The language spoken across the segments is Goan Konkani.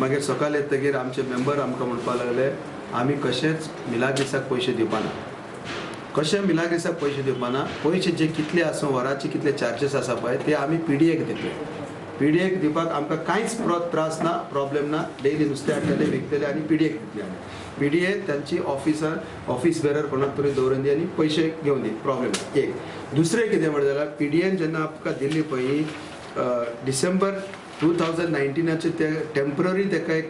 मागीर सकाळ येतगीर आमचे मेंबर आमकां म्हणपाक लागले आमी कशेंच मिलाग्रिसाक पयशे दिवपाना. कशें मिलाग्रिसाक पयशे दिवपाना, पयशे जे कितले आसूं वराचे कितले चार्जीस आसा पळय ते आमी पीडीएक दितले. पीडीएक दिवपाक आमकां कांयच त्रास ना, प्रॉब्लेम ना. डेली नुस्तें हाडटले, विकतले आनी पीडीएक दितले. आमी पीडीए तांची ऑफिसर ऑफिस बेरर कोणाक तरी दवरून दी आनी पयशे घेवन दी, प्रॉब्लेम ना. एक दुसरें कितें म्हणलें जाल्यार पीडीएन जेन्ना आमकां दिल्ली पळय डिसेंबर 2019 ते टेंपररी ताका एक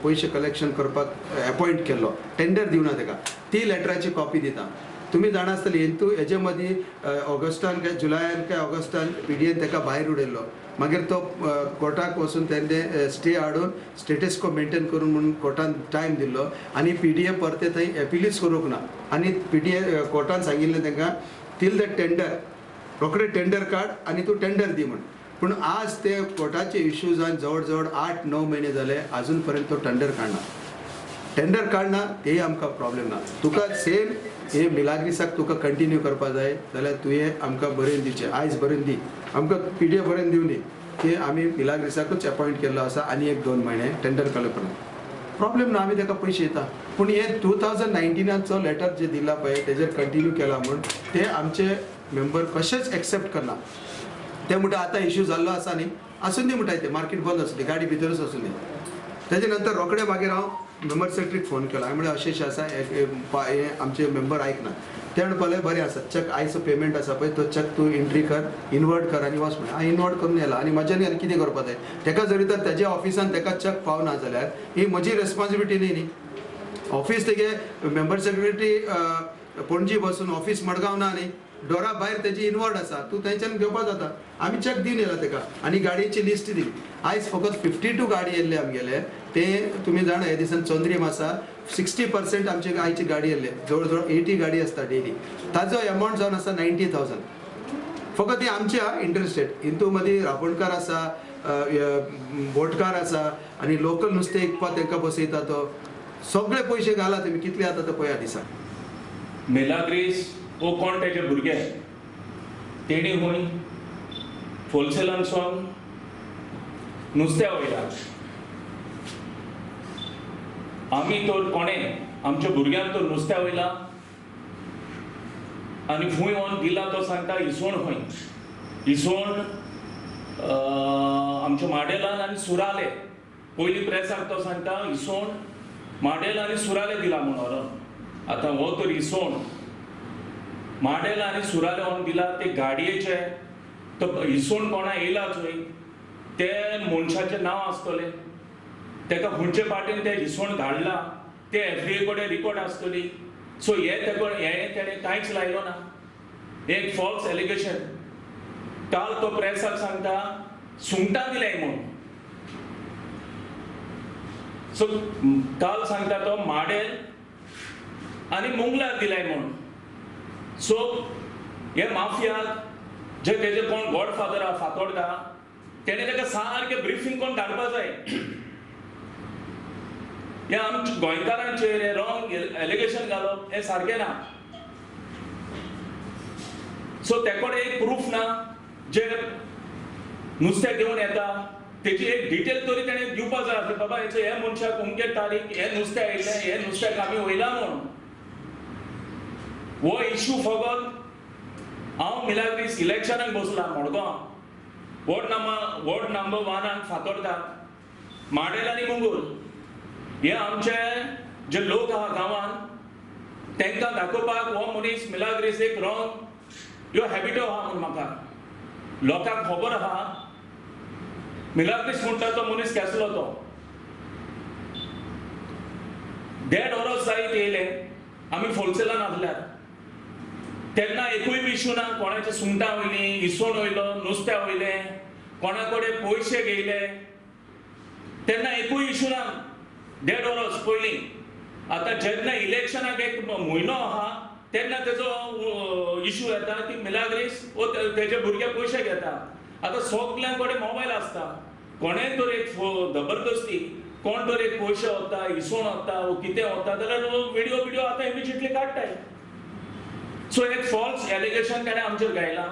पयशे कलेक्शन करपाक एपॉयंट केल्लो, टेंडर दिवना ताका, ती लेटराची कॉपी दिता. तुमी जाणा आसतली हितू हेजे मदीं ऑगस्टान काय जुलयान काय ऑगस्टान पीडीएन ताका भायर उडयल्लो. मागीर तो कोर्टाक वचून तेणे स्टे हाडून स्टेटस को मेंटेन करून म्हणून कोर्टान टायम दिल्लो आनी पीडीए परते थंय एपिलूच करूंक ना. आनी पीडीए कोर्टान सांगिल्लें तांकां तील the tender, रोखडे टेंडर काड आनी तूं टेंडर दी म्हण. पूण आज ते कोर्टाचे इश्यूजान जवळ जवळ 8-9 म्हयने जाले, अजून पर्यंत तो टेंडर काडना. टेंडर काडना तेय आमकां प्रॉब्लेम ना. तुका सेम हे मिलाग्रिसाक तुका कंटिन्यू करपा जाय जाल्यार तुवें आमकां बरोवन दिवचें, आयज बरोवन दी आमकां, पीडीए बरोवन दिवनी की आमी मिलाग्रिसाकूच अपॉयंट केल्लो आसा आनी 1-2 म्हयने टेंडर काडले पर्यंत प्रॉब्लेम ना, आमी ताका पयशे दिता. पूण हे 2019चो लेटर जे दिला पळय तेजेर कंटिन्यू केला म्हूण ते आमचे मेंबर कशेंच एक्सेप्ट करना. ते म्हणटा आतां इश्यू जाल्लो आसा न्ही, आसून दी म्हणटा, ते मार्केट बंद आसूं दी, गाडी भितरूच आसूं दी. तेजे नंतर रोखडे मागीर हांव मेंबर सेक्रेटरीक फोन केलो. हांवें म्हणलें अशें अशें आसा, हें आमचे मेंबर आयकना. ते म्हणपाक लागले बरें आसा, चॅक आयचो पेमेंट आसा पळय तो चॅक तूं एंट्री कर, इनवर्ट कर आनी वच. म्हणलें हांव इनवर्ट करून येयला आनी म्हज्यान आनी कितें करपा जाय तेका. जरी तर तेज्या ऑफिसान तेका चॅक पावना जाल्यार ही म्हजी रेस्पॉन्सिबिलिटी न्ही. न्ही ऑफिस तेगे मेंबर सेक्रेटरी पणजी बसून, ऑफिस मडगांव ना न्ही, डोरा भायर तेजी इनवर्ड आसा, तूं थंयच्यान घेवपा जाता. आमी चॅक दिवन येयला तेका आनी गाडयेची लिस्ट दिली. आयज फकत 52 गाडी येयल्ले आमगेले. ते तुमी जाणा ह्या दिसान चंद्रीम आसा, 60% आमचे आयची गाडी येयल्ले, जवळ जवळ 80 गाडी आसता डेली. ताजो एमावंट जावन आसा 90,000 फकत. ही आमची इंटरस्टेट, हितू मदीं रापणकार आसा, बोटकार आसा आनी लोकल नुस्तें विकपाक तांकां बसयता. तो सगळे पयशे घाला तुमी, कितले जाता ते पळया दिसाक. मेलाग्रीस वो कोण तेजे भुरगे तेणी खंय होलसेलानसून नुस्त्या वयला. आमी तर कोणे आमच्या भुरग्यान तर नुस्त्या वयला आनी फूंय वोन दिला. तो सांगता इसवण, खंय इसवण आमच्या माडेलान आनी सुराले. पयली प्रेसाक तो सांगता इसवण माडेल आनी सुराले दिला म्हूण व्हरोन. आतां हो तर इसवण माडेल आनी सुराले व्हरोन दिला ते गाडयेचे, तो इसवण कोणा येयला चोय ते मनशाचें नांव आसतलें, तेका खंयचे पाटीन ते इसवण धाडला ते एफडीए कडेन रिकॉर्ड आसतली. सो हे तेका हे तेणें कांयच लायलो ना, एक फॉल्स एलिगेशन. काल तो प्रेसाक सांगता सुंगटां दिल्याय म्हूण. सो काल सांगता तो माडेल आनी मुंगलार दिलाय म्हूण. सो हे माफियाक जे तेजे कोण गॉडफादर आहा फातोर्डा, तेणे ताका सारकें ब्रिफींग कोण धाडपा जाय. हे आमच्या गोंयकारांचेर हे रॉंग एलिगेशन घालप हें सारकें ना. सो ते कडेन एक प्रूफ ना. जे नुस्तें घेवन येता तेजी एक डिटेल तरी तेणें दिवपा जाय आसली, बाबा हेचो हे मनशाक अमके तारीख हे नुस्तें आयिल्लें, हे नुस्त्याक आमी वयला म्हूण. हो इशू फकत हांव मिलाग्रीस इलेक्शनाक बसला मडगांव वॉर्ड नंबर 1 फातोर्डा, माडेल आनी मुंगूर. हे आमचे जे लोक आहा गांवान तांकां दाखोवपाक हो मनीस मिलाग्रीस एक रॉंग ह्यो हॅबिटो आहा म्हूण म्हाका लोकांक खबर आहा. मिलाग्रीस म्हणटा तो मनीस केसलो तो 1.5 वरस जायत येयले आमी होलसेलान आसल्यार, तेन्ना एकूय बी इशू ना. कोणाचे सुंगटां वयलीं, इसवण वयलो, नुस्त्या वयलें, कोणा कडेन पयशे घेयले, तेन्ना एकूय इशू ना 1.5 वरस पयलीं. आतां जेन्ना इलेक्शनाक एक म्हयनो आहा तेन्ना तेजो इशू येता की मिलाग्रीस वो तेजे भुरगे पयशे घेता. आतां सगल्यां कडेन मोबायल आसता, कोणेय तर एक जबरदस्ती कोण तर एक पयशे वता, इसवण वता वो कितें वता जाल्यार विडियो बिडियो आतां इमिजिएटली काडटाय. सो एक फॉल्स एलिगेशन ताणें आमचेर घायलां.